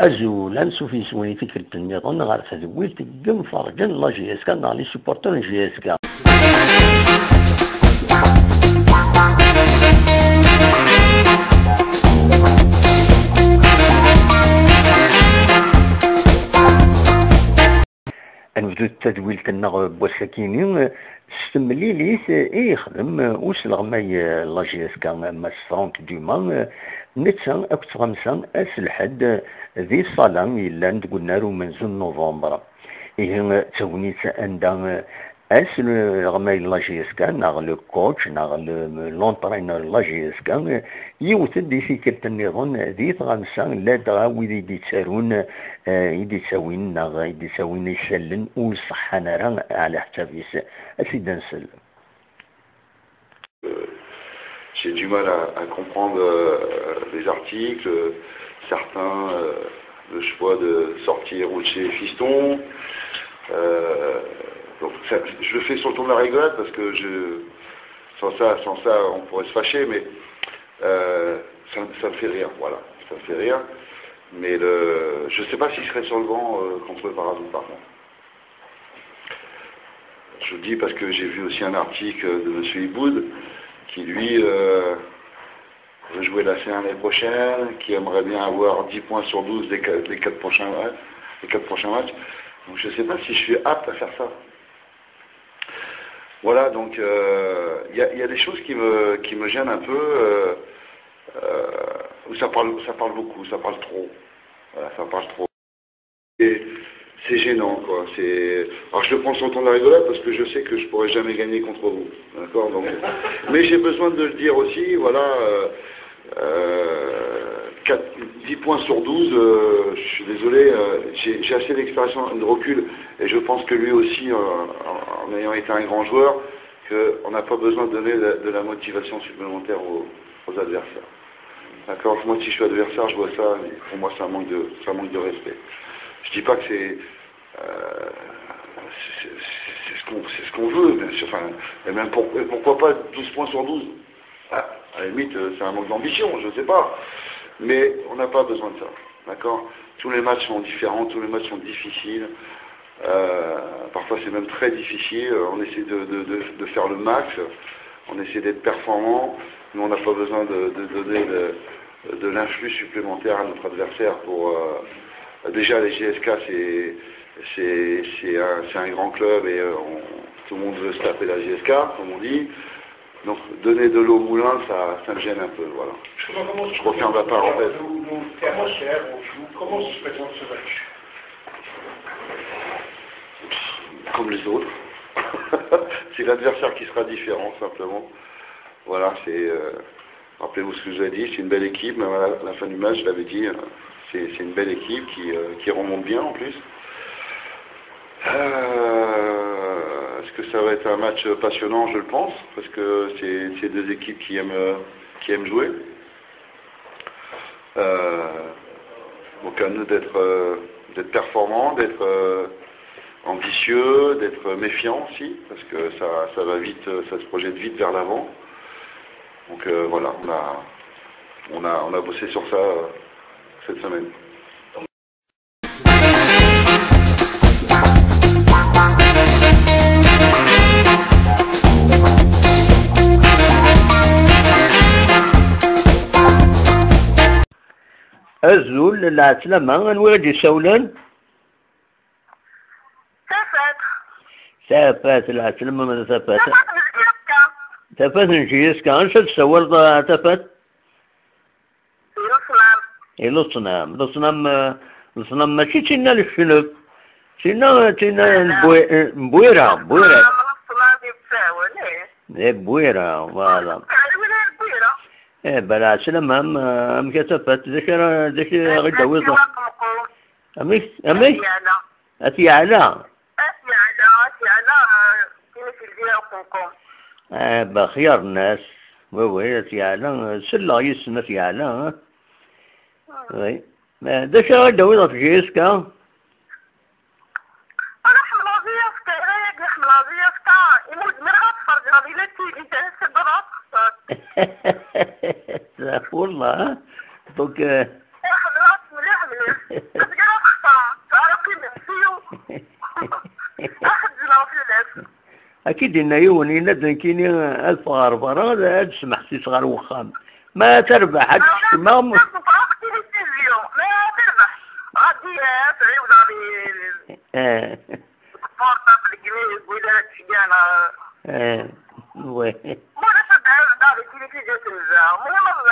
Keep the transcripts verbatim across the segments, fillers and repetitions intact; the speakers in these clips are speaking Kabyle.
Azul, ansuf yes-wen i tikkelt nniḍen ɣer tedwilt n yimferrǧen n la J S K neɣ les supporters n J S K. Ad nebdu tadwilt-nneɣ n wass-akini s temlilit i yexdem usleɣmay n la J S K, Mass Franck Dumas, netta akked Tɣamsa ass Lḥedd di ṣṣala yellan deg unnar umenzu n Nuvember. Ihi d tagnit anda asleɣmay n la J S K neɣ le coach neɣ le, l'entraîneur n la J S K yiwet-d i tikkelt nniḍen di Tɣamsa, ladɣa wid i d-ittarun, eh, i d-ittawin neɣ i d-ittawin isallen ur ṣeḥḥan ara ɛla ḥsab-is. Ad t-id-nsel. J'ai du mal à, à comprendre euh, les articles, certains, euh, le choix de sortir Ruchet et Fiston. Euh, donc, ça, je le fais sur le ton de la rigolade parce que je, sans ça, sans ça, on pourrait se fâcher, mais euh, ça, ça me fait rire, voilà, ça me fait rire. Mais le, je ne sais pas s'il serait sur le banc euh, contre Varadou, par contre. Je vous le dis parce que j'ai vu aussi un article de M. Iboud qui, lui, euh, veut jouer la C un l'année prochaine, qui aimerait bien avoir dix points sur douze des qua- les quatre prochains matchs. Les quatre prochains matchs. Donc je ne sais pas si je suis apte à faire ça. Voilà, donc euh, il y, a- il y a des choses qui me, qui me gênent un peu, euh, euh, où ça parle, ça parle beaucoup, ça parle trop. Voilà, ça parle trop. Et c'est gênant, quoi. C'est... Alors je le prends sur le ton de la rigolade parce que je sais que je pourrais jamais gagner contre vous. D'accord. Donc... Mais j'ai besoin de le dire aussi, voilà. Euh, euh, quatre- dix points sur douze, euh, je suis désolé, euh, j'ai j'ai assez d'expérience et de recul, et je pense que lui aussi, euh, en, en ayant été un grand joueur, qu'on n'a pas besoin de donner de, de la motivation supplémentaire aux, aux adversaires. D'accord. Moi, si je suis adversaire, je vois ça, et pour moi, c'est un manque de, c'est un manque de respect. Je dis pas que c'est, euh, c'est c'est- c'est ce qu'on, c'est ce qu'on veut, bien sûr. Enfin, et même pour- et pourquoi pas douze points sur douze ? Ah, à la limite, euh, c'est un manque d'ambition, je ne sais pas. Mais on n'a pas besoin de ça. D'accord ? Tous les matchs sont différents, tous les matchs sont difficiles. Euh, parfois, c'est même très difficile. On essaie de, de- de- de faire le max, on essaie d'être performant. Nous, on n'a pas besoin de, de donner de, de l'influx supplémentaire à notre adversaire. Pour euh, Déjà, les J S K, c'est c'est c'est un, c'est un grand club et euh, on- tout le monde veut se taper la J S K, comme on dit. Donc, donner de l'eau au moulin, ça, ça me gêne un peu. Voilà. Justement, comment Je referme la parenthèse. Nos, nos terres chères, on joue. Comment se présente ce match ? Comme les autres. C'est l'adversaire qui sera différent, simplement. Voilà, c'est. Euh, rappelez-vous ce que je vous ai dit, c'est une belle équipe, même à la, la fin du match, je l'avais dit, euh, c'est c'est une belle équipe qui, euh, qui remonte bien en plus. Euh, Est-ce que ça va être un match passionnant ? Je le pense, parce que c'est c'est deux équipes qui aiment, euh, qui aiment jouer. Euh, donc à nous d'être euh, d'être performants, d'être euh, ambitieux, d'être méfiants aussi, parce que ça, ça va vite, euh, ça se projette vite vers l'avant. Donc euh, voilà, on a, on a, on a bossé sur ça euh, cette semaine. Azul, lɛeslama, anwa i d-isawlen? Tafat. Tafat, lɛeslama ma d tafat. Tafat n Ǧiyefka. Tafat n Ǧiyefka, ansa d-tessawaleḍ a tafat? Luṣnam. I Luṣnam, Luṣnam, eh, Luṣnam mačči d tinna n Lecnef. Tinna, tinna n Bwi- n Bwira, Bwira. Luṣnam di Bsawen, eh. Di Bwira, voilà. Teɛriwin ar Bwira. Eh, bala ɛeslama, am- amek a tafat, d acu ara, d acu ara ɣ-id-tawiḍ? Waqemqum. Amek, amek? Yeɛla. At Yeɛla. At Yeɛla, At Yeɛla, eh, kini tildi uqemqum. Eh, ba xyar nnas. Oui, oui, At Yeɛla, eh, selleɣ yes-sen At Yeɛla, eh. Oui. Eh, d acu ara d-tawiḍ ɣef J S K? Ana ḥemmleɣ J S K, ḥemmleɣ J S K, imi ur zmireɣ ad ferǧeɣ di la tili, c'est droit. Wallah, eh? Donc, eh, Ḥemmleɣ-tt mliḥ mliḥ. Ad k-id-inna yiwen, yenna-d nekkini ad ffɣeɣ ɣer berra, ad, ad smeḥsiseɣ ɣer wexxam. Ma terbeḥ, ad tekcem. Ma terbeḥ, ɣadiya, tɛiwed ɣer. Eh. Portable deg imi deg wid ara d-ceggɛen. Eh. Ouais. Ma ulac ad tɛiwed ɣer tilifizyu tenza. Muhim ad,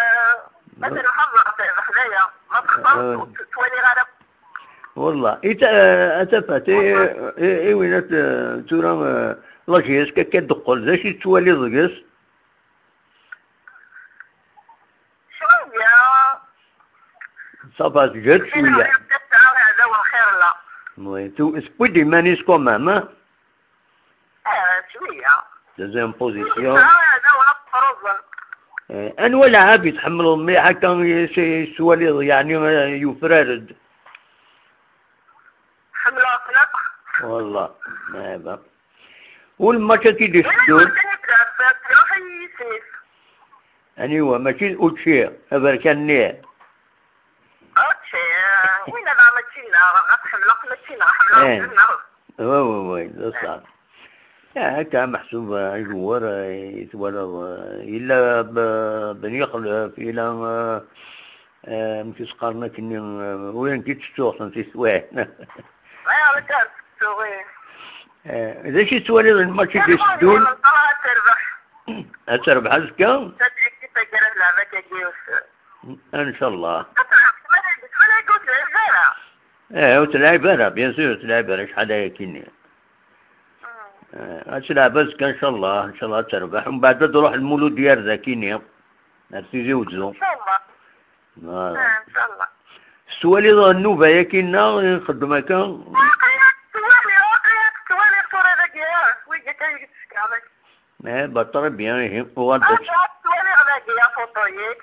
ad terbeḥ, ad terbeḥ ḥdaya. Ma txeṭṭer, ur tettwali ara. Wallah, i ta-, a Tafat, i, i, i win at, eh, tura, eh, la J S K akka d-teqqel, d acu i tettwaliḍ deg-s? Cwiya. Ça va, tga-d cwiya. Tesɛa iɛdawen xir la. Oui, tu-, tewwi-d iman-is quand même, hein? Eh, cwiya. Deuxième position. Tesɛa iɛdawen ad ṭṭruẓen. Eh, anwa lɛab i tḥemmleḍ mliḥ akka i s-, i s-twaliḍ, yeɛni, eh, yufrar-d? Ḥemmleɣ-ten akk. Wallah, eh ben. U lmatch-agi d-iteddun? Win kan yebda, iruḥ-iyi yisem-is. Aniwa, mačči d učči, aberkan-nni? Učči, win ad mačči nneɣ, ɣas ḥemmleɣ-t mačči nneɣ, ḥemmleɣ-t nneɣ. Oui, oui, oui, d ṣṣeḥ. Ah, akka meḥsub, ah, ajuwer, ah, i twalaḍ, ah, yella b-, Ben Yexlef, yella, ah, ah, amek i s-qqaren akkenni, ah, ur ankit tettuɣ, s twaɛin. Ayɣer akka tettuɣ, eh? Eh, d acu i tettwaliḍ n match i d-iteddun? Ad terbeḥ. Ad terbeḥ azekka? Ncallah. Ad terbeḥ, ma la, ma la, ur telɛib ara. Eh, ur telɛib ara, bien sûr, ur telɛib ara, acḥal aya kini. Eh, ad telɛeb azekka, ncallah, ncallah ad terbeḥ. Mbeɛd ad d-ruḥ Lmulud Yarda kini. Ar Tizi Wezzu. Ncallah. Voilà. Ah, ncallah. Tettwaliḍ nnuba-yagi-nneɣ i nxeddem akka? Waqila tettwali, waqila tettwali tura dagi, ah, wigi kan i d-tefkiḍ. Eh, bah, très bien, ihi, uɣal-d. Ah, tettwaliɣ dagi, afuṭu-yik.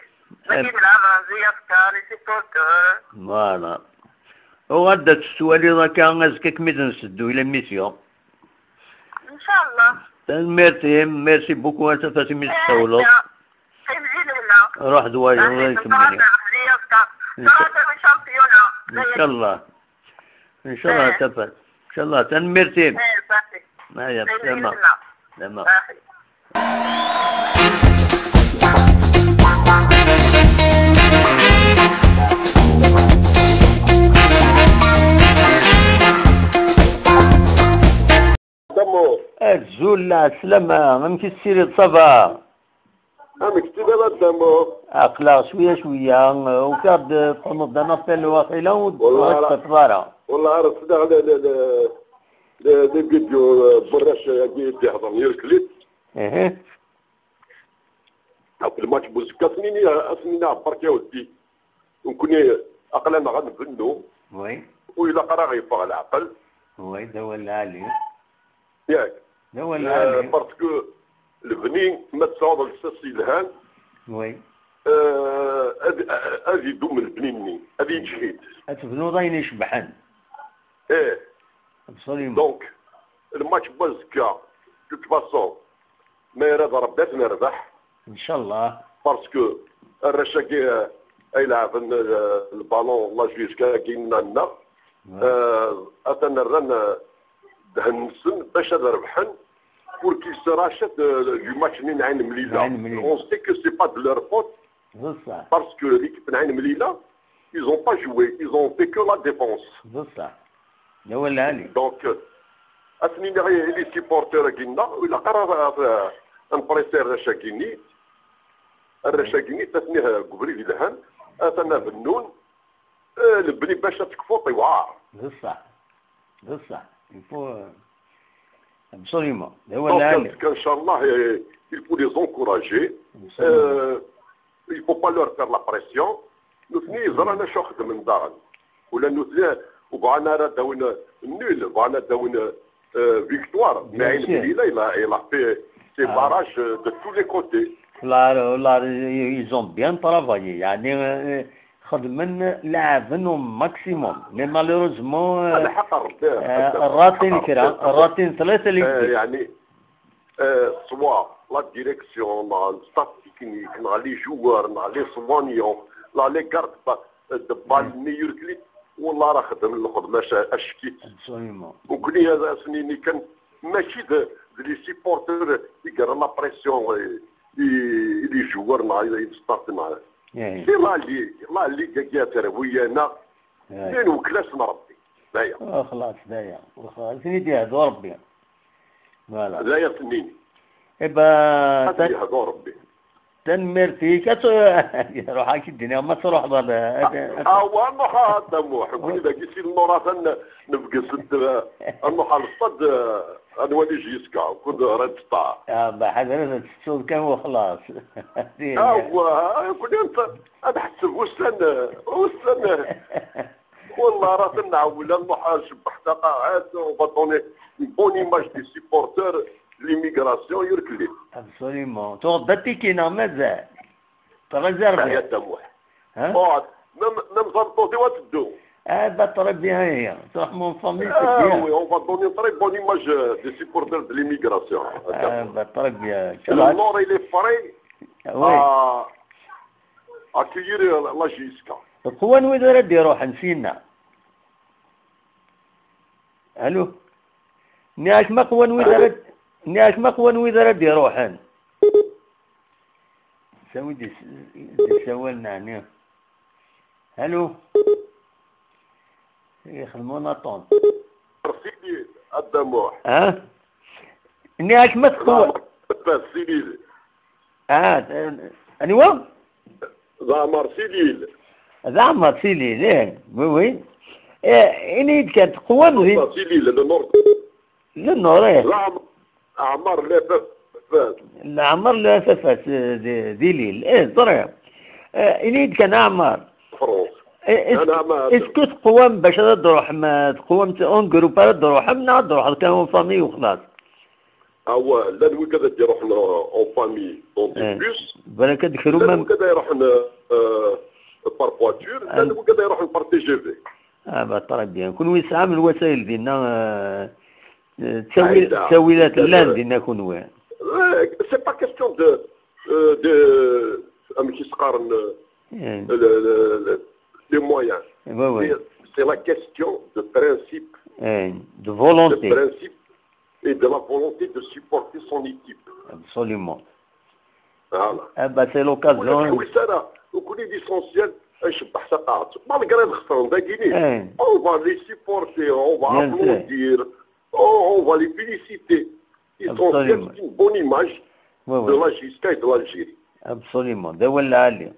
Dagi, eh, nlɛeb, nzi afkar, les supporters. Voilà. Uɣal-d ad tettwaliḍ akka, azekka ad kem-id-nseddu i l'émission. Ncallah. Tanemmirt-im, merci beaucoup, a Tafat, imi tessawleḍ. Eh, qqim di lehna. Ruḥ d wayeḍ, ah, ay kemmini. Ncallah. Ncallah. Ncallah, eh, a Tafat. Ncallah, tanemmirt-im. Eh, صافي. Aya, qqim di lehna. Ssama. Ssama. صافي. Damo. Azul, lɛeslama, amek i tessiriḍ, ça va? Amek tella, a Damo? Aql-aɣ cwiya, cwiya, ufiɣ-d txedmeḍ-d un appel waqila ur d-, ur d-teṭṭfeḍ ara. Wallah, ara sliɣ le, le, le, le, le vidéo, euh, Burrac-agi i d-ihedren irkelli. Ihi. Ɣef lmatch n uzekka, ad sen-ini, ad sen-ini ɛebber kan a weddi. Nekkni aql-aneɣ ad nbennu. Oui. Ur ilaq ara ɣ-yeffeɣ leɛqel. Oui, d awal lɛali. Yak. D awal lɛali. Euh, parce que lebni, ma tesɛuḍ lsas yelhan, oui, euh, ad, ad idum lebni-nni, ad yeǧhid. Ad tebnuḍ ayen icebḥen. Eh. Absolument. Donc, lmatch n wazekka, de toute façon, ma irad Rebbi ad t-nerbeḥ. Ncallah. Parce que arrac-agi, euh, ay leɛben, euh, le ballon, la J S K-agi-nneɣ, ouais, euh, atan rran, euh, ddehn-nsen bac ad rebḥen pour qu'ils se rachètent, euh, du match-nni n Ɛin Mlila. Ɛin Mlila. On sait que c'est pas de leur faute. D ṣṣeḥ. Parce que l'équipe n Ɛin Mlila, ils ont pas joué, ils ont fait que la défense. D ṣṣeḥ. D awal lɛali. Donc, euh, ad sen-iniɣ i, i les supporters-agi-nneɣ, ur ilaq ara ad, ad, ad npressi arrac-agi-nni. Arrac-agi-nni, ad ten-ih deg ubrid yelhan, atan ad bennun, euh, lebni bac ad tekfuḍ, yewɛer. D ṣṣeḥ. D ṣṣeḥ. Il faut, euh, absolument. D awal lɛali. Donc, ncallah, euh, il faut les encourager. Absolument. Euh, Il faut pas leur faire la pression. Nutni ẓran acu xedmen daɣen. Ula nutni ur bɣan ara ad d-awin nul, bɣan ad d-awin, euh, victoire. Mais Ɛin Mlila, il a, il a fait ses barrages, euh, de tous les côtés. Là, là, ils ont bien travaillé. Yani, euh, xedmen, leɛben au maximum. Mais malheureusement, euh, ratin kra, ratin tlata les buts. Euh, soit la direction, neɣ le staff technique, neɣ les joueurs, neɣ les soignants, neɣ les gardes de balle, meilleurs clubs, wallah, ra xedmen lxedma ac-, acek-itt. Absolument. Nekkni ad asen-nini kan, mačči d, d les supporters i yerran la pression i, i, i les joueurs neɣ i, i les staff neɣ. C'est la ligue, la ligue-agi ad terwi-aneɣ, nwen weklas n Rebbi. D aya. Oh, xlaṣ, d aya. Xlaṣ, ad ten-id-yehdu Rebbi. Voilà. D aya s-nini. Eh ben, ad yehdu Rebbi. Tanemmirt-ik. Ad tu-, ruḥ ak-id-iniɣ ma truḥeḍ ar, ad, ad, awa, ad nruḥ a Dda Muḥ. Win dagi si lmurat ad n-, nebges-d, ad nruḥ ar lstad, ad nwali J S K, kud Red Star. Ah, bah, ḥader ad tettuḍ kan u xlaṣ. Awa, kuni ad ḥseb ussan, ussan. Wallah, rah nɛewwel ad nruḥ ad ncebbeḥ taqaɛet, on va donner une bonne image des supporters de l'immigration, yerkelli. Absolument. Tuɣeḍ-d atiki neɣ mazal? Réservé. Aya Dda Muḥ. Hein? Oh, même, même tameṭṭut-iw ad teddu. Ah, bah, très bien, hein. Truḥ mon famille, c'est bien. Ah oui, on va donner une très bonne image, euh, des supporters de l'immigration. Ah, bah, très bien. Le nord, il est prêt à accueillir, euh, la J S K. Qwan wid ara d-iruḥen syenna. Allô? Nniɣ-ak ma qwan wid ara d-, nniɣ-ak ma qwan wid ara d-iruḥen. Sawi-d is-, d isawalen, ɛni? Allô? Ixdem on attend. Sidi, a Dda Muḥ. Ah? Nniɣ-ak ma teqwa-, Sidi. Ah, anwa? D Ɛmer Silil. D Ɛmer Silil, eh, oui, oui. Eh, ini-yi-d kan, teqwam di Ɛmer Silil, le nord. Le nord, eh. D Ɛmer, Ɛmer le F F. Ɛmer le F F, eh, di, di Lille, eh, ẓriɣ. Eh, ini-yi-d kan, Ɛmer. France. Eh, est-ce, est-ce que teqwam bac ad d-truḥem, eh, teqwam en groupe ara d-truḥem, neɣ ad d-truḥeḍ kan en famille u xlaṣ? Awa, llan wigad ad d-iruḥen en famille dans des bus, llan wigad ad iruḥen, euh, par voiture, llan wigad ad iruḥen par T G V. Ah, bah, très bien. Kunwi tesɛam lwasayel dinna, euh, euh, ttawilat llan dinna kunwi. Euh, c'est pas question de, euh, de, amek i s-qqaren, euh, le, le, le, les moyens. C'est, c'est la question de principe. De volonté. De principe. Et de la volonté de supporter son équipe. Absolument. Voilà. Eh ben, c'est l'occasion. Ur nettḥewwis ara, nekkni l'essentiel ad ncebbeḥ taqaɛet. Malgré nxesren dagini, on va les supporter, on va applaudir, on, on va les féliciter. L'essentiel, c'est une bonne image de la J S K et de l'Algérie. Absolument. D awal lɛali.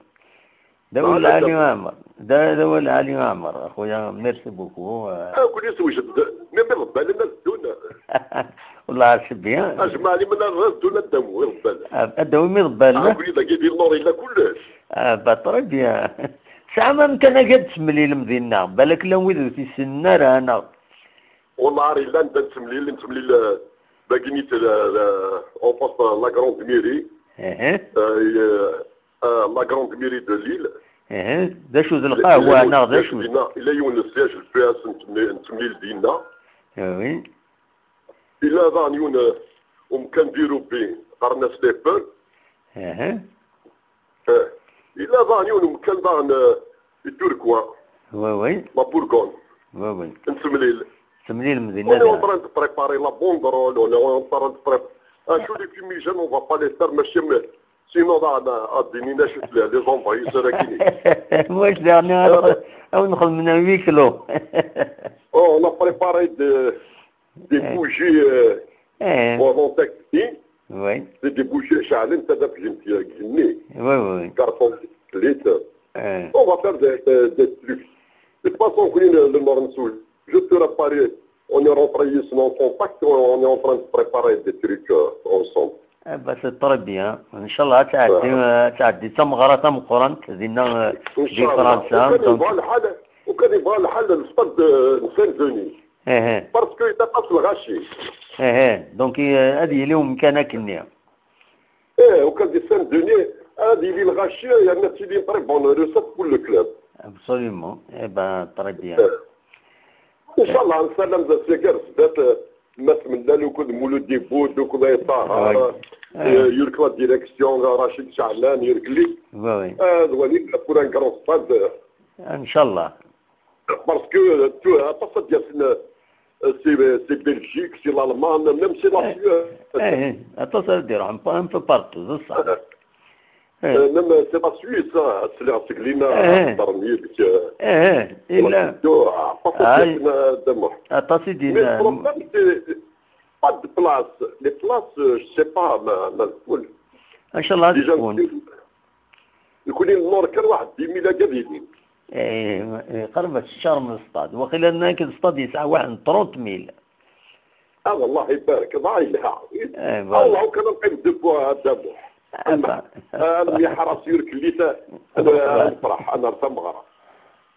D awal lɛali a Ɛmer. D, d awal lɛali a Ɛmer, a xuya, merci beaucoup. Akk-nni sewjed, même iḍebbalen ad ddun. Wallah, c'est bien. Ajmaɛ liman ad ddun ad d-awin iḍebbalen. Ad d-awim iḍebbalen, ah? Akk-nni dagi di lnur yella kullec. Ah, bah, très bien. Tesɛam amkan ad d-temlilem dinna, balak llan wid ur t-issinen ara, neɣ? Wallah, ar yellan da nettemlil, nettemlil, euh, dagi nit, euh, euh, en face de la grande mairie. Euh, euh, la grande mairie de Lille. D acu d lqahwa neɣ d acu? Dinna, ila yiwen le siège, le P S, nettemlil, nettemlil dinna. Ah oui. Ila daɣen yiwen, euh, umkan d irebbi, qqaren-as les Peuls. Eh, ila daɣen yiwen umkan daɣen, euh, i Turquois. Oui, oui. La Bourgogne. Oui, oui. Nettemlil. Temlilem dinna. On est en train de préparer la banderole, on est en train de préparer. Acu les fumigènes, on va pas les faire, mačči m-, sinon daɣen ad d-inin acu tella, les envahisseurs-agi. Moi, je dernier, on a, on a huis clos. Oh, on a préparé de, des bougies, euh, pour mon taxi. Oui. C'est des bougies ceɛlent, ad afgent deg igenni. Oui, oui. Carton litre. On va faire des, des, des trucs. De toute façon, oui, le, le Laurent Soul, je te réparer. On est rentré ici en contact, on est en train de préparer des trucs, euh, ensemble. Eh ben, c'est très bien. Inchallah, ad tɛeddi, ad tɛeddi d tameɣra tameqqrant dinna, euh, di Fransa. Ukan yebɣa lḥal, ukan yebɣa lḥal, le stade de Saint-Denis. Parce que ilaq-as lɣaci. Donc, euh, ad yili umkan akkenni. Eh, ukan di Saint-Denis, ad yili lɣaci, yerna ad tili très bonne recette pour le club. Absolument. Eh ben, très bien. Inchallah, nessalam d asyagar sdat, eh, Mass Mellal, ukud Mulud Ibud, ukud Ayt Tahar, eh, yurk la direction, Rachid Chahlan, yurk li. Ad wali pour un grand stade. Inchallah. Parce que, euh, tu, aṭas ad d-yasen, euh, C'est, c'est Belgique, c'est l'Allemagne, même c'est la Suède. Eh, eh, aṭas ara d-iruḥen, un peu partout, d ṣṣeḥ. Eh. Euh, même c'est la Suisse, ah, sliɣ seg lina, eh, eh, heddren yid-k, eh, eh, ila, aṭas i d-yenna Dda Muḥ. Aṭas i d-yenna. Mais le problème, c'est pas de place. Les places, euh, je sais pas, ma, ma, Inchallah ad tfun. Nekkni nemmur kan waḥed dix mille akka d yini. Eh, eh, qrib ad teččarem le stade. Waqila nnan-k le stade yesɛa waḥed n trente mille. Ah, Allah ibarek, Allah yelha. Eh, voilà. Allah kan nqim deg Dda Muḥ. Ah, bah. Ah, mi ḥras yurek lli ta, ana nefreḥ, ana ar tameɣra.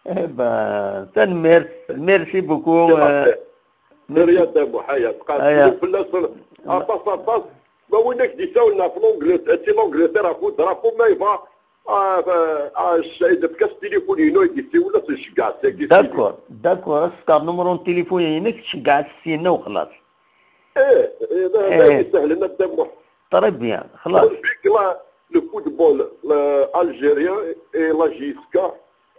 Eh, bah, tanemmirt. Merci beaucoup. Merci. Merci Dda Muḥ, aya, tqabel fell-as aṭas, aṭas. Ma win ak d-isawlen ɣef l'Angleterre, si l'Angleterre, ɣef udrafu, ma yebɣa, ah, ah, ah, Saɛid, efk-as tilifun-inu, ad d-isiwel, ad s-nceggeɛ sagi. D'accord, d'accord, ad s-fkeɣ numru n tilifun-inek, tceggɛeḍ syin u xlaṣ. Eh, eh, d, d ayen isehlen a Dda Muḥ. Très bien, xlaṣ. Ur fik la, le football, la, algérien et la J S K,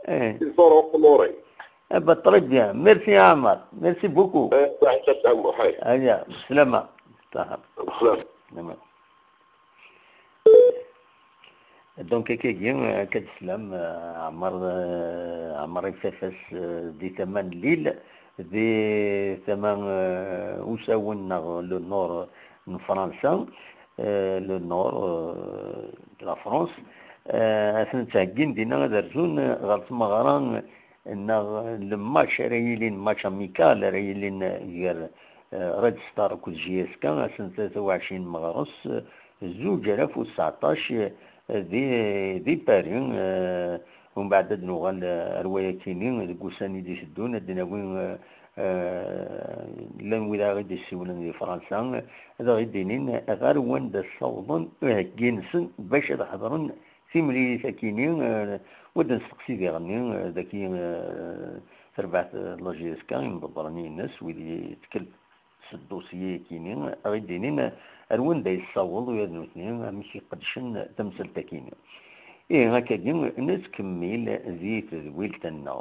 eh, ils sont honorés. Eh ben, très bien. Merci, Amar. Merci beaucoup. Eh, saɛid a Dda Muḥ. Aya, slama. Salam. Slama. Donc, akkagi, akka d-teslam, eh, Ɛmer, eh, Ɛmer Ifafas, eh, di tama n Lille, di tama, eh, usawen neɣ le nord n Fransa, eh, le nord, eh, de la France, eh, ad ten-ttheggin dinna ad rzun ɣer tmeɣra neɣ le match ara yilin, match amical ara yilin gar, eh, Red Star akked J S K, ass n tlata u ɛecrin meɣres, eh, zuǧ alaf u tseɛṭac, eh, di, di Paris. Eh, umbeɛd ad nuɣal, eh, ar wayakini deg ussan i d-iteddun, ad d-nawi, eh, eh, llan wid ara ɣ-d-issiwlen di Fransa, ad aɣ-d-inin ɣer wanda ssawḍen uheggi-nsen bac ad ḥeḍren timlilit akini, eh, wa d-nesteqsi diɣenni, eh, daki, eh, terbaɛt, eh, n la J S K, imḍebbren-ines, wid i tetkelt s ddusyi akini, a ɣ-d-inin, eh, ar wanda yessaweḍ ula d nutni, amek i qedcen tamsalt akini. Ihi, akkagi, nettkemmil di tedwilt-nneɣ.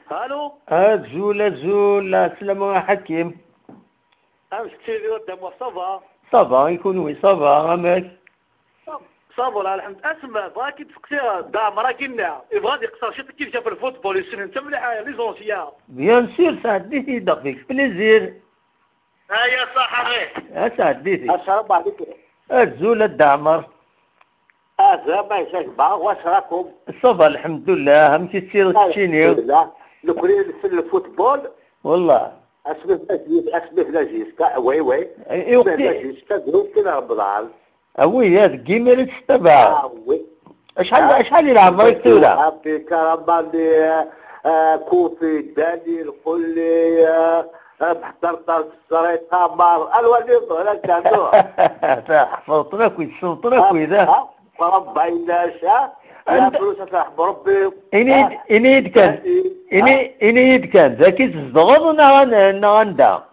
Allô. Azul, azul, ɛeslama a Ḥakim. Amek tiliḍ a Dda Muḥ, ça va? Ça va, i kunwi, ça va, amek? Ça va, lḥemd. Asma, bɣa ad k-id-steqsiɣ, Dda Ɛmer-agi-nni, yebɣa ad iqeṣṣer ciṭ, kif jaf lfutbol, yessenhent mliḥ les anciens. Bien sûr, sɛeddi-t-id, avec plaisir. Aya ṣaḥ, a sɛeddi-t-id. Assalamu ɛlikum. Azul a Dda Ɛmer. Azul, ma icak ba, wac rakum? Ça va, lḥemdullah, amek i tessireḍ keččini? Lḥemdullah. Nekkni nsell lfutbol. Wallah. Asmi tella J S K, asmi tella J S K, oui, oui. I, i asmi tella J S K, groupe kena Remḍan. Ah oui, ya, deg yimir i tettabaɛeḍ. Ah oui. Acḥal, ah, acḥal i leɛmer-ik tura? Rabbi, Karamani, ah, ah, Kufi, Dani, Lxulli, ah, ah, Mḥtartar, Zzray, Qamar, alwali, hrak, anu. Tḥefḍeḍ-ten akk, tessneḍ-ten akk, ah, ah, Rebbi, Aynac, ah, anda, ya Bruce, ad tṛeḥm Rebbi. Ini-, ah, ini-yi-d kan, Dani, ini-, ah, ini-yi-d kan, dagi tzedɣeḍ neɣ an-, neɣ anda?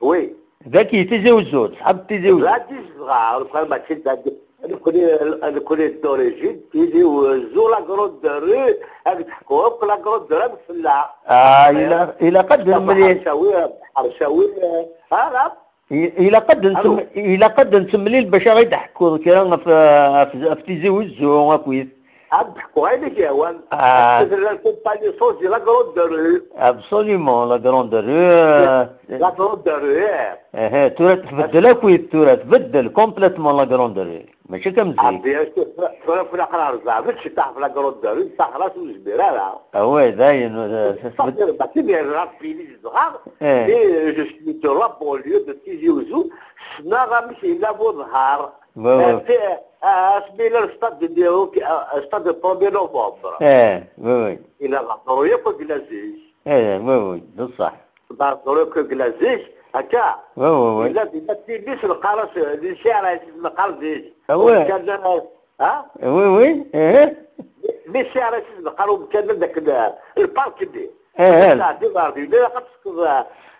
Oui. Dagi Tizi Wezzu, tesɛiḍ Tizi Wezzu. Dagi zedɣeɣ, ur bɣiɣ mačči dagi. Nekkni, nekkni d'origine, Tizi Wezzu, la Grande Rue, ad d-ḥkuɣ akk la Grande Rue, ad fell-aɣ. Ah, ilaq, ilaq ad nemlil. Ḥercawi, Ḥercawi, ah, la. I-, ilaq ad ntem-, ilaq ad nettemlil bac ad ɣ-id-teḥkuḍ kra ɣef, ɣef, ɣef Tizi Wezzu akkit. Ad d-ḥkuɣ ayen i k-yehwan. Ah. Ass-a tella lkumpani Sozi, la Grande Rue. Absolument, la Grande Rue, euh, la Grande Rue, eh. Eh, eh, tura tbeddel akkit, tura tbeddel complètement la Grande Rue. Mačči akka am zik. Ah, bien sûr, tura, tura, tura aql-aɣ nezɛef, ur ttceṭṭaḥ ɣef la Grande Rue, ur ttceṭṭaḥ ɣer-s, ur nezmir ara. Ah ouais, dayen, euh, ça se fait. Mačči d Rebbi i zedɣeɣ, eh, mais je suis de la banlieue de Tizi Wezzu, ssneɣ amek yella Buḍhar. Ouais, ouais. Euh, c'est, euh, asmi yella le stade de, euh, stade de premier novembre. Eh, oui, oui. Yella lehdur yakk i yella zik. Eh, oui, oui, d ṣṣeḥ. Lehdur yakk i yella zik, akka. Oui, oui, oui. Yella, yella timis neqqar-as, di lcɛir-is neqqar zik. Ah ouais. Kan, euh, ha? Oui, oui, eh. Mi lcɛir-is neqqar umkan d akken, euh, lpark-nni. Eh, eh. Teɛdi ɣer din, ilaq ad teṭṭfeḍ, euh,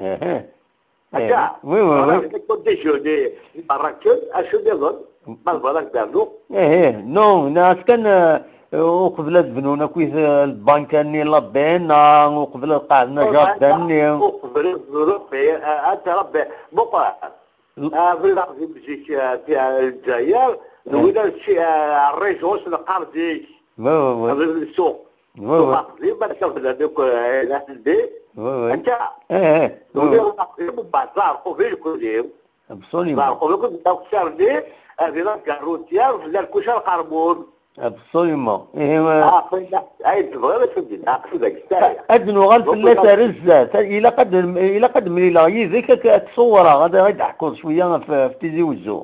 Aha. Akka. Oui, oui, oui. Voilà, c'est comme des jeux, des, des baraques, acu nniḍen, ma tebɣiḍ ad k-d-rnuɣ. Eh, eh, non, nniɣ-as kan, euh, uqbel ad bnun akkit, euh, lbanka-nni, la B N A, uqbel ad qeɛden ajardin-nni. Uqbel ad bnun, Rebbi, euh, anta Rebbi, meqqer. Abrid aqdim zik, euh, fi, euh, Lezzayer, d win ad ci, euh, rrijuc neqqar zik. Oui, oui, oui. Abrid n ssuq. Oui, oui. Ssuq aqdim, ad tafeḍ akk, euh, la teddi. Oui, oui. Akka. Eh, eh. Oui, oui. Abrid aqdim, mbeɛd Zaɛrqub i lkul-iw. Absolument. Zaɛrqub i lkul-iw, akk serni, abrid aqerrut-ya, fell-a lkuca lqermun. Absolument. Ihi, euh, ah, fell-a, ay tebɣiḍ ad teddi, aql-i deg Staya. Ad nuɣal fell-as ar zdat. Ilaq ad, ilaq ad mlileɣ yid-k, ad, ad k-ṣewwreɣ, ad, ad d-ḥkuḍ cwiya ɣef, ɣef Tizi Wezzu.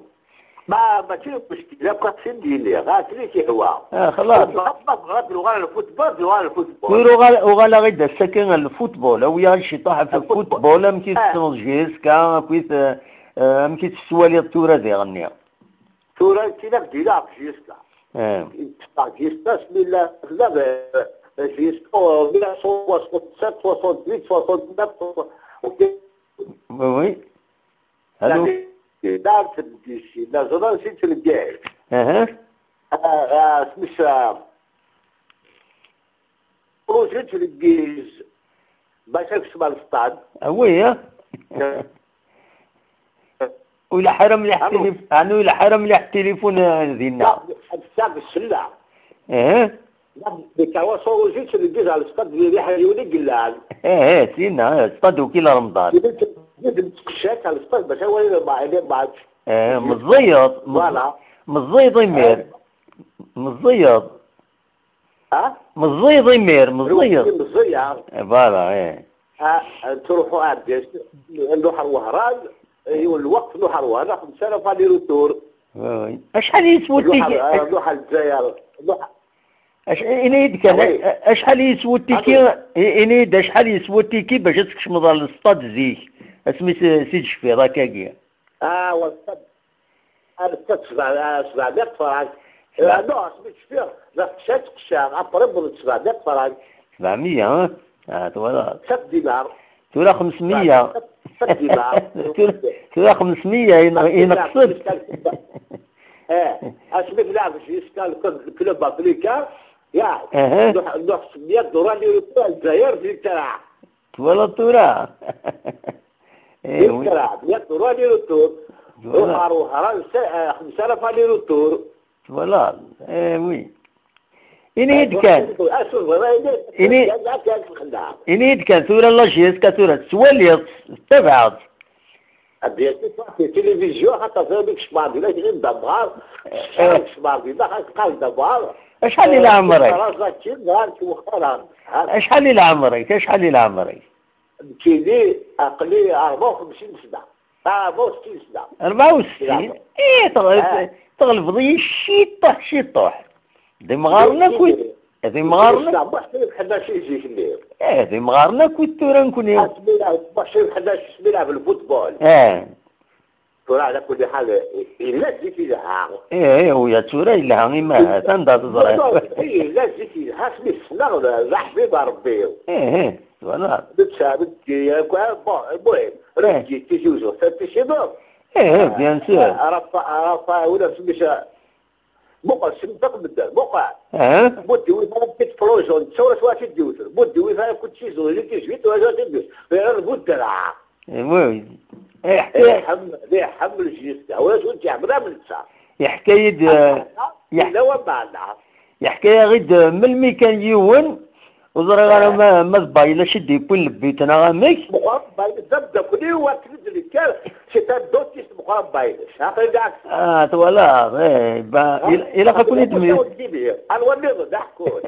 Ma, mačči d lmuckil akk, ad t-id-iniɣ, ah, akken i k-ihwa. Ah, xlaṣ. Ma, ma tebɣiḍ ad nuɣal ar lfutbol, nuɣal ar lfutbol. Tura uɣal, uɣaleɣ-id ass-agi ar lfutbol, awi-yaɣ-d ciṭuḥ ɣef lfutbol, amek i tessneḍ J S K, akkit, eh, eh, amek i tt-tettwaliḍ tura diɣenni? Tura, tin ak-d-ila ɣef J S K. Eh. Ɣef J S K, asmi la, la, eh, J S K, en mille neuf cent soixante-sept, soixante-huit, soixante-neuf, soixante, ok. Oui, oui. Allô? Là, c'est difficile. La zone, c'est le gage. Uh-huh. Euh, euh, c'est ça. Projet de l'église. Bac ad kecmeɣ lestad. Ah oui, hein? Ur ileḥḥu ara mliḥ tilif-, ɛni ur ileḥḥu ara mliḥ tilifun, eh, dinna? Ass-a d ssella. Eh? Nekk ɣas ur uẓin s lguz ɣer lestad di Riḥ Yiwen i yellan. Eh, eh, sinna, eh, stad ukil Remḍan. Yella-d tqeccat ɣer lestad bac awal les matchs. Eh, meẓẓiyeḍ, meẓ-, voilà. Meẓẓiyeḍ imir. Eh. Meẓẓiyeḍ. Ha? Meẓẓiyeḍ imir, meẓẓiyeḍ. Meẓẓiyeḍ. Eh, voilà, eh. Ah, ttruḥu ar Bgayet, nruḥ ar Wehran, yiwen lweqt nruḥ ar Wehran, xemsa alaf aller retour. Oui, oui. Acḥal yeswa utiki? Nruḥ ar, nruḥ ar Lezzayer, nruḥ. Ac-, ini-yi-d kan, ah, oui. A-, acḥal yeswa utiki, i-, ini-yi-d acḥal yeswa utiki bac ad tkecmeḍ ɣer lestad zik, asmi s-, si d-tecfiḍ akkagi? Ah, wa lestad. Ar ssebɛa, ar sebɛemya frank. Sebɛa. Eh, non, asmi cfiɣ, la tečča, tqecca, après, bon, sebɛemya frank. Sebɛemya, ah, twalaḍ. Sept dinars. Tura xemsmya. Sept, sept dinars. Tura, tura xemsmya, in-, asmi ineqsen. Eh, asmi tlaɛb jusqu'à le club, le club africain, ya, aha. Nruḥ, nruḥ semya, dora li retour, Lezzayer, di lkara. Twalaḍ tura? Eh, oui. Di lkara, ya, dora li retour. Voilà. Ruḥ ar Wehran, se-, eh, xemsa alaf aller retour. Twalaḍ? Eh, oui. Ini-yi-d kan. Ini-, ini-yi-d kan, tura la J S K tura tettwaliḍ, tettabaɛeḍ. Bien sûr, tilivizyu, xaṭer tura mi kecmeɣ dinna, kecmeɣ dinna, xas qqar dinna, acḥal i leɛmer-ik? Acḥal i leɛmer-ik? Acḥal i leɛmer-ik? Nekkini, aql-i rebɛa u xemsin sna. Rebɛa u settin sna. Rebɛa u settin? Eh, teɣ-, ah, teɣlbeḍ-iyi ciṭuḥ, ciṭuḥ. D imɣaren akk i, d imɣaren akk. Muḥ Srid Ḥnaci zik-nni. Eh, d imɣaren akk i tura nekni. Asmi ilɛeb Muḥ Srid Ḥnaci, asmi ilɛeb lfutbol. Eh. Tura, ɛla kulli ḥal, yella zik yelha. Eh, eh, uya tura yelha, ima ahat, anda teẓriḍ? Non, non, yella zik yelha, asmi ssneɣ d, d aḥbib n Rebbi. Eh, eh, voilà. Netta, Rebbi, bon, المهم, eh. Rebbi, Tizi Uzzu, ta Tizi Uzzu. Eh, eh, bien sûr. Rafa-, Rafa-, ula d misa, muqel, sendaq medden, muqel. Eh? Mu d-iwit ara petite projon, tura s wacu d-iwit. Mu d-iwit ara kutsi zuri, dix-huit, tura s wacu d-iwit. Tura bu ddreɛ. Eh, oui. Eh, iḥemmel, iḥemmel J S K, tura s wacu d-iɛmel am netta. Yeḥka-yi-d, eh, yeḥ-, yella wameɛna. Yeḥka-yaɣ-id, eh, melmi kan yiwen, ur ẓriɣ ara ma, ma d Baylac i d-yewwin le but neɣ amek. Meqqran Baylac d ameddakel-iw, akken i d-nekker, c'est un dentiste Meqqran Baylac. Aql-i d-, ah, twalaḍ, eh, ba-, il-, ilaq ad ken-id-mi-, anwa nniḍen, d aḥekkun.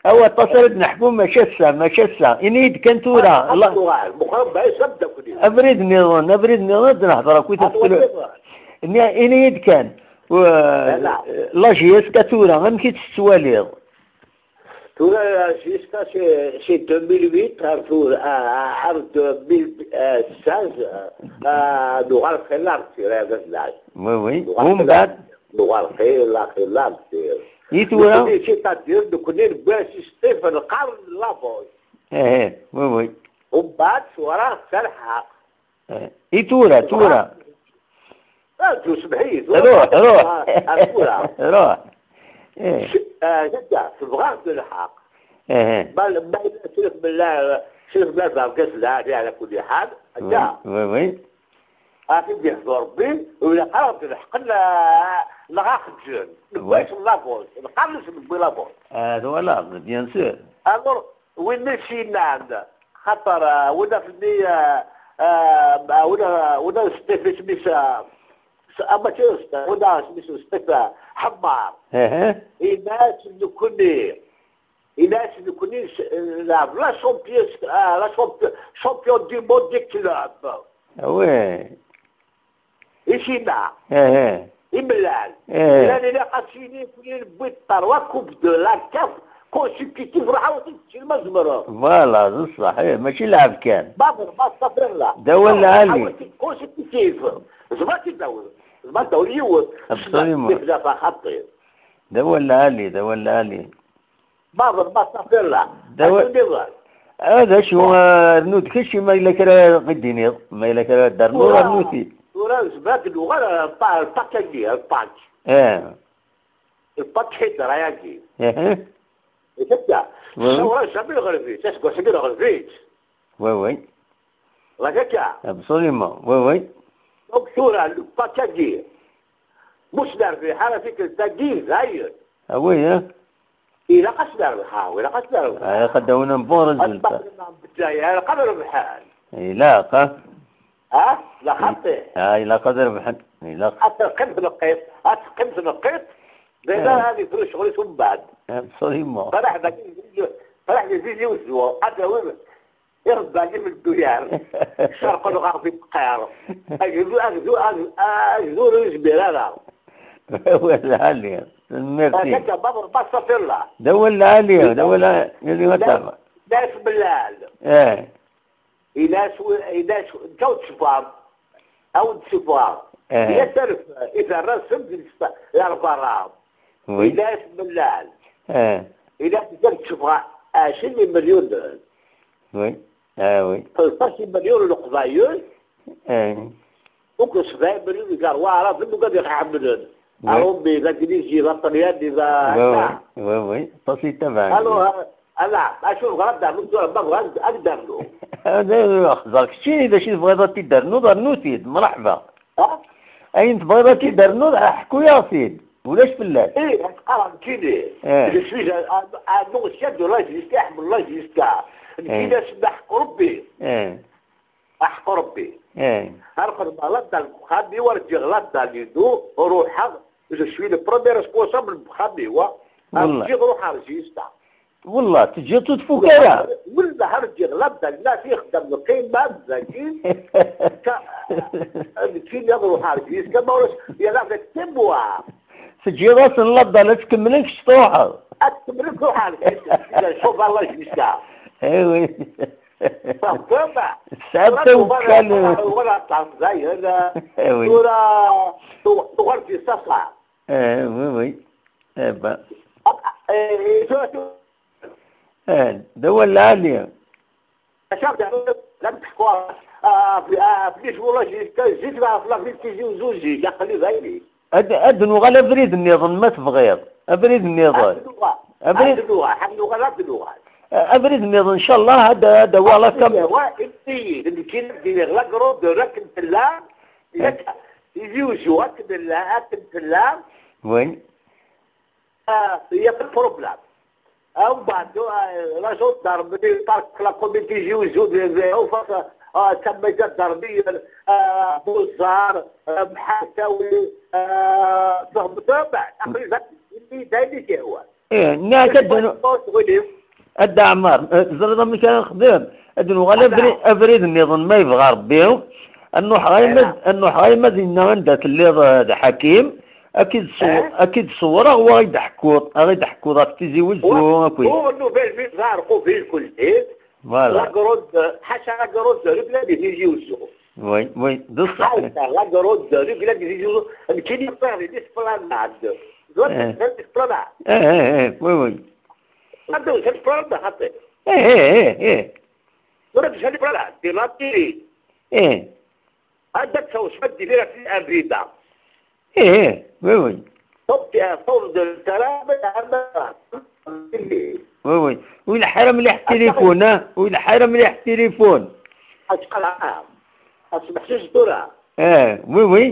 Awa, aṭas ara d-neḥku, maca ass-a, maca ass-a. Ini-yi-d kan tura. Ah, la-, Meqqran Baylac d ameddakel-iw. Abrid nniḍen, abrid nniḍen ad d-nehder akkit. Anwa nniḍen? Ini-, ini-yi-d kan. U-, la J S K tura, amek i tt-tettwaliḍ? Tura, jusqu'à c'est, c'est deux mille huit, ar tura, ar deux mille seize, nuɣal xilla ɣer tira d azlal. Oui, oui. Nuɣal xilla, nuɣal xilla, xilla ɣer tira. I tura? Nekni, c'est-à-dire, nekni newwi asistif, neqqar la voz. Eh, eh, oui, oui. Umbeɛd, tura, telḥaq. Eh, i tura, tura. Ah, tu semḥ-iyi, tura. Ruḥ, ruḥ. Ah, ah, tura. Ruḥ. Eh. Ah, tebɣa, tebɣa-ɣ-d lḥeqq. Eh, eh. Ma, ma yella srif mella, srif mella berkas lɛali ala kulli ḥal. Oui, oui, oui. Afi d-yehdu Rebbi, u ilaq ara ɣ-d-lḥeqq, neɣ axeǧǧen. Newwi-as la voz. Neqqar-as newwi la voz. Ah, twalaḍ, bien sûr. Alors, win i s-yennan, xaṭer, ah, win af-nni, ah, ah, win, ah, win a Sṭif isem-is, ah, s-, ah, mačči Sṭif, win a isem-is Sṭif, ah, Ḥemmar. Ehe. Ini-as nekni, ini-as nekni s-, nlɛeb la champions, ah, la champi-, champion du monde des clubs. Ah ouais. I Cina. Eh, eh. Imellal. Eh. Llan ilaq ad s-yini fell-i newwi-d trois coupes de la CAF consécutives, ruḥ awi-tent-id ma tzemreḍ. Voilà, d ṣṣeḥ, eh, mačči lɛeb kan. Bader, ma tafirla. D awal lɛali. Awi-tent-id consécutives. Zma ad t-id-tawiḍ. Zma ad d-tawiḍ yiwet. Absolument. Tifla xaṭi. D awal lɛali, d awal lɛali. Bader, ma tafirla. D awal. Acu niḍen? Ah, d acu, ah, rnu-d kečč, ma yella kra i d-tiniḍ, ma yella kra d-rnu, tura, rnu-t-id. Tura nezmer ad nuɣal ar lpa-, lpak-agi, ar lpak. Eh. Lpak ḥidra-agi. Eh. Itekka. Oui, oui. Ssawra jamais lɣelb-is, aseggas-agi lɣelb-is. Oui, oui. Ɣas akka. Absolument, oui, oui. Donc tura, lpak-agi, mus nerbiḥ ara tikkelt-agi, dayen. Ah oui, hein? Ilaq ad s-nerbeḥ, ah, ilaq ad s-nerbeḥ. Ah, ilaq ad d-awin un bon résultat. Ad ṭṭafren Bezzayer, ilaq ad rebḥen. Ilaq, ah. Ah, la xaṭi. Ah, ilaq ad rebḥen. Ilaq. Ad teqqim tneqqiṭ, ad teqqim tneqqiṭ, d ayen ara ad yefru ccɣel-is umbeɛd. Absolument. Qraḥ dagi, qraḥ di Tizi Uzzu, ad d-awin iɣebbal-im n dduyar. Cerqen ɣer tibqar. Agdu, agdu, agdu, agdu ur yezmir ara. Awal lɛali. Tanemmirt-ik. Akka, baber, ma tafirla. D awal lɛali, d awal lɛali, ma tafirla. Nas Mellal. Eh. Inas, inas, ǧaw tṣefar. Aw d-ssufɣeɣ. Eh. Yat aref, i terra send di lberra. Oui. Ila-yas Mellal. Eh. Ila-yas kan ssufɣeɣ ɛecrin imelyunen. Oui. Ah, oui. Tleṭṭac imelyunen Leqbayel. Eh. Ukk sebɛa imelyunen gar Waɛraben, ugadeɣ ḥemmlen. Oui. Aṛumi, d Aglizi, d Aṭalyani, d... Oui, oui, oui, oui. Aṭas i ttabaɛen. Alors, Ala, acu bɣiɣ ad d-rnuɣ tura, ma bɣiɣ ad, ad d-rnuɣ. Xẓer keččini d acu tebɣiḍ ad t-id-ternuḍ, rnu-t-id, mṛeḥba. Ha? Ayen tebɣiḍ ad t-id-ternuḍ, ḥku-yaɣ-t-id. Ulac fell-as. Eh, qqareɣ nekkini. Eh. Je suis un, un, un ancien de la J S K, ḥemmleɣ la J S K. Nekkini, eh, asemma ḥeqq Rebbi. Eh. Aḥeqq Rebbi. Eh. Ar xedmeɣ la dalle deg uxxam-iw, ar ǧǧiɣ la dalle-inu, ruḥeɣ, je suis le premier responsable n uxxam-iw, ar ǧǧiɣ ruḥeɣ ɣer J S K. Wallah, teǧǧiḍ-tt ur tfuk ara. Wallah, ar ǧǧiɣ la dalle, la fi xeddam lqima, dagi, ka, nekkini ad ruḥeɣ ɣer J S K, ma ulac, yerna avec tes mois. Teǧǧiḍ-asen la dalle ad tkemmlen kečč truḥeḍ. Ad tkemmlen truḥeḍ, ɣer J S K, ɣer J S K. Eh oui. Fehmeḍ? Tesɛiḍ tawekka n... Wala, wala, wala, eh oui. Tura, tu-, tuɣal di ṣṣaṣa. Eh, oui, oui. Eh ben. Eh, tura, tu-, eh, d awal lɛali. Acu ara d-, la teḥku, ah, fi, ah, fi lecɣal-agi, zik, zik, la, la, fi Tizi Uzzu, zik, aql-i d ayen. Ad, ad nuɣal abrid nniḍen ma tebɣiḍ. Abrid nniḍen. Ad nuɣal. Abrid, ad nuɣal, ad nuɣal, ad nuɣal. Abrid nniḍen, ncallah, ad, ad awiɣ la kam-. Awa, ini-yi-d, nekkini ad d-iniɣ la grandeur akken tella, yak, Tizi Uzzu akken tella, akken tella. Oui. Ah, il y a pas de problème. Umbeɛd, ah, la gendarmerie, le parc, la commune Tizi Uzzu, de, de, au fait, ah, d tamayt gendarmerie, ah, Buẓar, ah, Mḥasawi, ah, tfehmeḍ, ah, aql-i d ayen i k-yehwan. Ih, nniɣ-ak ad d-, a Dda Ɛmer, eh, teẓriḍ amek ara nexdem? Ad nuɣal abri-, abrid nniḍen ma yebɣa Rebbi, ad nruḥ ɣer yemma-, ad nruḥ ɣer yemma dinna anda telliḍ, eh, d Ḥakim, Ad k-id-ṣeww-, ad k-id-ṣewwreɣ wa i d-ḥkuḍ, ad ɣ-id-ḥkuḍ ɣef Tizi Wezzu akkit. Ur nubal mi ẓar qubil kullec. Voilà. La grotte, ḥaca la grotte, rubla di Tizi Wezzu. Oui, oui, d ṣṣeḥ. Ḥaca la grotte, rubla di Tizi Wezzu. Nekkini ṭṭiɣ di l'esplanade. Ẓwat l'esplanade. Eh, eh, eh, oui, oui. Anda l'esplanade, xaṭi. Eh, eh, eh, eh. Tura l'esplanade, di la télé. Eh. Anda tawsma di la télé, un bida. Eh, oui, oui. Ṭṭef, ṭṭef de l'taram. Oui, oui. Ur ileḥḥi ara mliḥ tilifun, ah? Ur ileḥḥi ara mliḥ tilifun. Acqal ɛam. Asmeḥ s tura. Eh, oui, oui.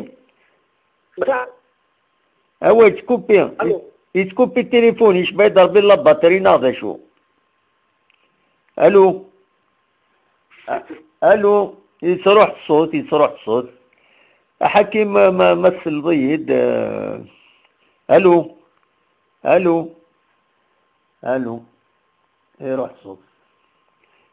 Awa, yettkupi. Alo. Yettkupi tilifun, yecba-d Rebbi la batterie neɣ d acu? Alo. A-, alo. Yettruḥ ṣṣut, yettruḥ ṣṣut. Aḥakim, ma, ma, ma tesleḍ-iyi-d, eh, alo. Alo. Alo. Iruḥ ṣṣut.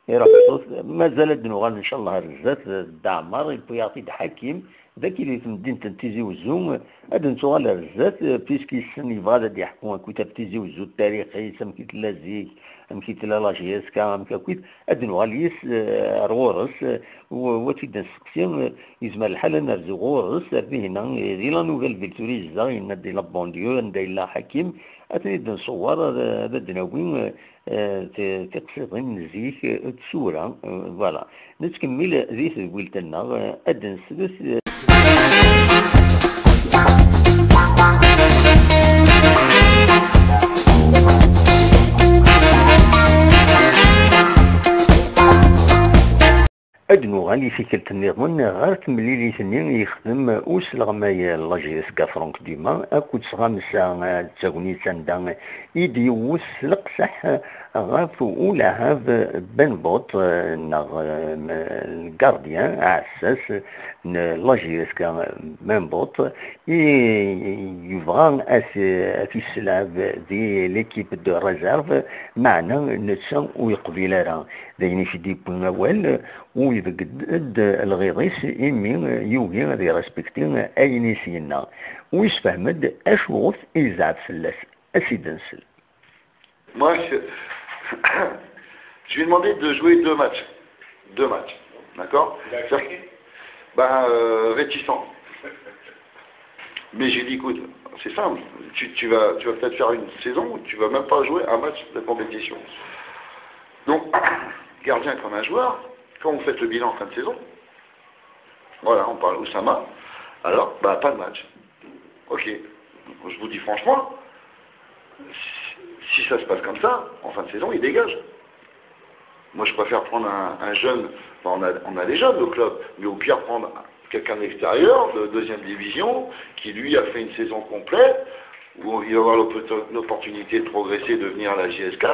Iruḥ ṣṣut. Mazal ad d-nuɣal, ncallah, ar zdat, eh, Dda Ɛmer, yewwi-aɣ-t-id Ḥakim, d akid di temdint n Tizi Wezzu, ad d-nettuɣal ar zdat, eh, puisque yessen, yebɣa ad d-yeḥku akkit ɣef Tizi Wezzu, tarix-is, amek i tella zik, amek i tella la J S K, amek akkit, ad d-nuɣal yis, eh, ar ɣur-s, eh, u-, u ad t-id-nesteqsi, eh, yezmer lḥal ad nerzu ɣur-s, ar dihin-a, eh, di la Nouvelle Ville tura i yezdeɣ, yenna-d di la banlieue, anda yella Ḥakim, ad ten-id-nṣewwer, ad, ad d-nawi, eh, eh, ti-, tiqsiḍin n zik, eh, d tura, eh, voilà. Nettkemmil di tedwilt-nneɣ, eh, ad d-neslet, eh, Ad nuɣal i tikkelt nniḍen ɣer temlilit-nni i yexdem usleɣmay n la J S K Franck Dumas akked Sɣamsa, d tagnit anda i d-yewwet s leqseḥ ɣef ulaɛab Ben Bot, neɣ, eh, le gardien, aɛessas n la J S K Ben Bot, i yebɣa ad t-, ad t-yesselɛeb di l'équipe de réserve, meɛna netta ur yeqbil ara. D ayen i t-id-yewwin awal, u ibegg-d lɣiḍ-is, imi yugi ad irespecti ayen i s-yenna. U yessefhem-d acuɣef i yezɛef fell-as. Ad s-id-nsel. Moi, je, je lui ai demandé de jouer deux matchs. Deux matchs. D'accord ? D'accord. C'est-à-dire que, ben, euh, réticent. Mais j'ai dit, écoute, c'est simple. Tu, tu vas, tu vas peut-être faire une saison où tu vas même pas jouer un match de compétition. Donc, gardien comme un joueur, quand vous faites le bilan en fin de saison, voilà, on parle Oussama, alors, bah, pas de match. Ok. Je vous dis franchement, si, si ça se passe comme ça, en fin de saison, il dégage. Moi, je préfère prendre un, un jeune, enfin, on a, on a des jeunes au club, mais au pire, prendre quelqu'un de l'extérieur, de deuxième division, qui lui a fait une saison complète, où il va avoir l'opportun-, l'opportunité de progresser, de venir à la J S K.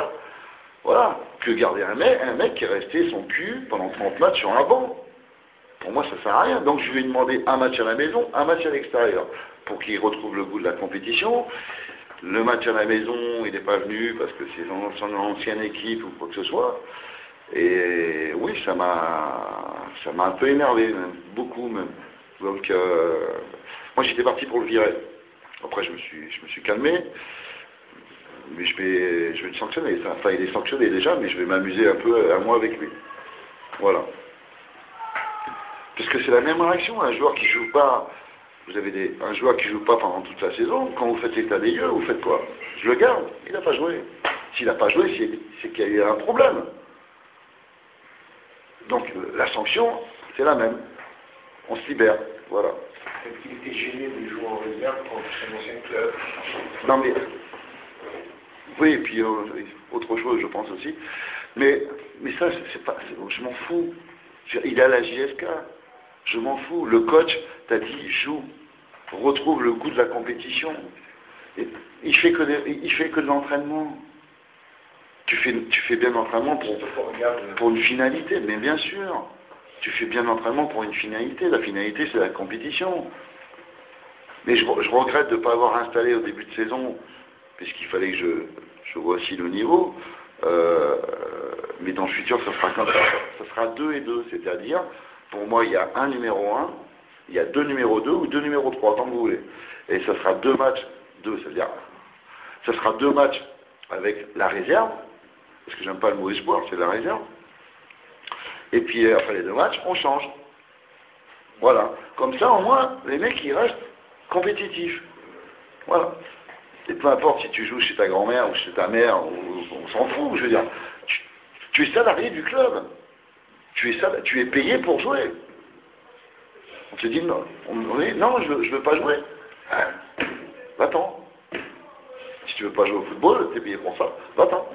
Voilà, que garder un mec, un mec qui est resté son cul pendant trente matchs sur un banc. Pour moi, ça sert à rien. Donc, je lui ai demandé un match à la maison, un match à l'extérieur, pour qu'il retrouve le goût de la compétition. Le match à la maison, il n'est pas venu parce que c'est dans son ancienne équipe ou quoi que ce soit. Et oui, ça m'a, ça m'a un peu énervé, même, beaucoup même. Donc, euh, moi, j'étais parti pour le virer. Après, je me suis, je me suis calmé. Mais je vais, je vais le sanctionner. Enfin, il est sanctionné déjà, mais je vais m'amuser un peu, un mois avec lui. Voilà. Parce que c'est la même réaction. Un joueur qui joue pas, vous avez des, un joueur qui joue pas pendant toute la saison, quand vous faites l'état des lieux, vous faites quoi ? Je le garde. Il n'a pas joué. S'il n'a pas joué, c'est, c'est qu'il y a eu un problème. Donc, euh, la sanction, c'est la même. On se libère. Voilà. Peut-être qu'il était gêné de jouer en réserve contre son ancien club. Non, mais, oui, et puis, euh, autre chose, je pense aussi. Mais, mais ça, c'est, c'est pas, c'est, je m'en fous. Je veux dire, il est à la J S K. Je m'en fous. Le coach t'a dit, joue, retrouve le goût de la compétition. Et il fait que des, il fait que de l'entraînement. Tu fais, tu fais bien l'entraînement pour, pour une finalité, mais bien sûr. Tu fais bien l'entraînement pour une finalité. La finalité, c'est la compétition. Mais je, je regrette de ne pas avoir installé au début de saison, puisqu'il fallait que je, je vois aussi le niveau. Euh, mais dans le futur, ça sera comme ça. Ça sera deux et deux. C'est-à-dire, pour moi, il y a un numéro un, il y a deux numéros deux ou deux numéros trois, comme vous voulez. Et ça sera deux matchs, deux, c'est-à-dire, ça sera deux matchs avec la réserve, parce que j'aime pas le mot espoir, c'est la réserve. Et puis euh, après les deux matchs, on change. Voilà. Comme ça, au moins, les mecs, ils restent compétitifs. Voilà. Et peu importe si tu joues chez ta grand-mère ou chez ta mère, on s'en fout, je veux dire. Tu, tu es salarié du club. Tu es, sal- tu es payé pour jouer. On te dit non, on, on dit, non, je ne veux pas jouer. Va-t'en. Si tu veux pas jouer au football, tu es payé pour ça, va-t'en.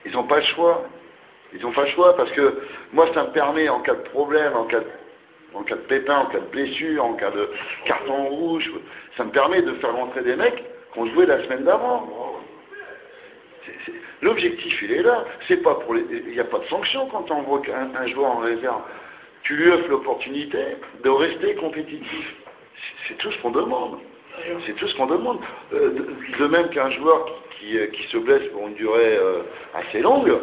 Ils n'ont pas le choix. Ils n'ont pas le choix parce que moi, ça me permet, en cas de problème, en cas de, en cas de pépin, en cas de blessure, en cas de carton rouge, ça me permet de faire rentrer des mecs qui ont joué la semaine d'avant. C'est- c'est- L'objectif, il est là. C'est pas pour les, il n'y a pas de sanction quand on envoie un, un joueur en réserve. Tu lui offres l'opportunité de rester compétitif. C'est tout ce qu'on demande. C'est tout ce qu'on demande. Euh, de, de même qu'un joueur qui, qui, euh, qui se blesse pour une durée euh, assez longue,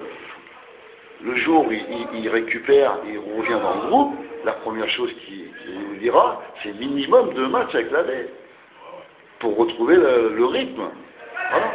le jour où il, il- il récupère, il revient dans le groupe, la première chose qu'il qu'il nous dira, c'est minimum deux matchs avec la B pour retrouver le, le rythme. Voilà.